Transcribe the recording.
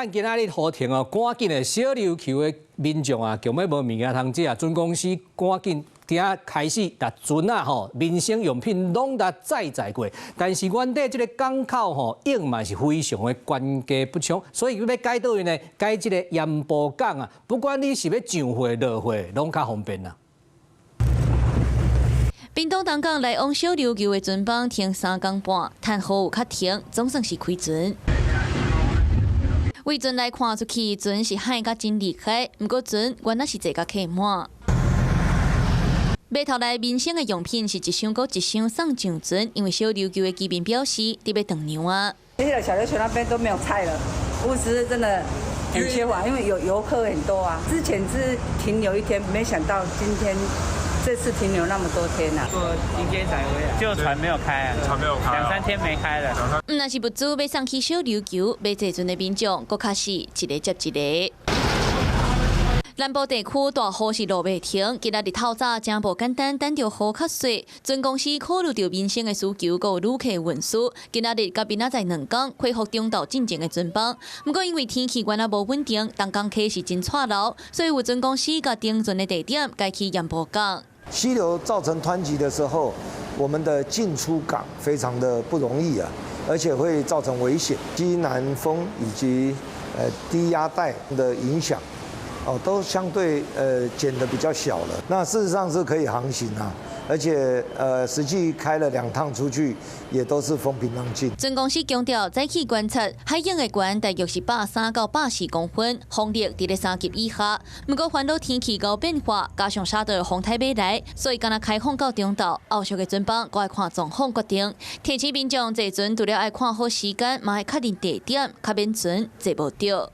咱今仔日雨停哦，趕緊的小琉球的民眾啊，強欲無物件通食，船公司趕緊佇遐開始共船仔吼，民生用品攏共載載過。但是原底這个港口吼，湧嘛是非常的關機不暢，所以欲改佗位呢？改這个鹽埔港啊，不管你是欲上貨落貨，攏較方便啦。屏東東港來往小琉球的船班停3工半，趁雨有較停，總算是開船。圍船來看出去，船是海甲真厲害，毋過船原來是坐甲客滿。碼頭內民生的用品是一箱閣一箱送上船，因為小琉球的居民表示，得欲斷糧啊。現在小琉球那邊都沒有菜了，物資真的很缺乏，因為有遊客很多啊。之前是停留一天，沒想到今天這次停留那麼多天啊。我今天才回來，就船沒有開啊，船沒有開，兩三天沒開了。毋但是物資欲送去小琉球，欲坐船的民眾，閣較是一个接一个。南部地區大雨是落袂停，今仔日透早真無簡單，等著雨較細。船公司考慮著民生的需求，閣有旅客運輸，今仔日佮明仔載2工恢復中晝進前的船班。毋過因為天氣原來無穩定，東港溪是真掣流，所以有船公司共停船的地點改去鹽埔港。溪流造成湍急的時候，我們的進出港非常的不容易啊，而且會造成危險。西南風以及低壓帶的影響，哦，都相對減得比較小了。那事實上是可以航行啊，而且實際開了兩趟出去，也都是風平浪靜。船公司強調，早起觀測海湧的懸大約是130到140公分，風力佇咧3級以下。毋過煩惱天氣𠢕變化，加上沙特風颱欲來，所以干焦開放到中晝，後續的船班閣愛看狀況決定。提醒民眾坐船除了愛看好時間，嘛愛確認地點，較免船坐無著。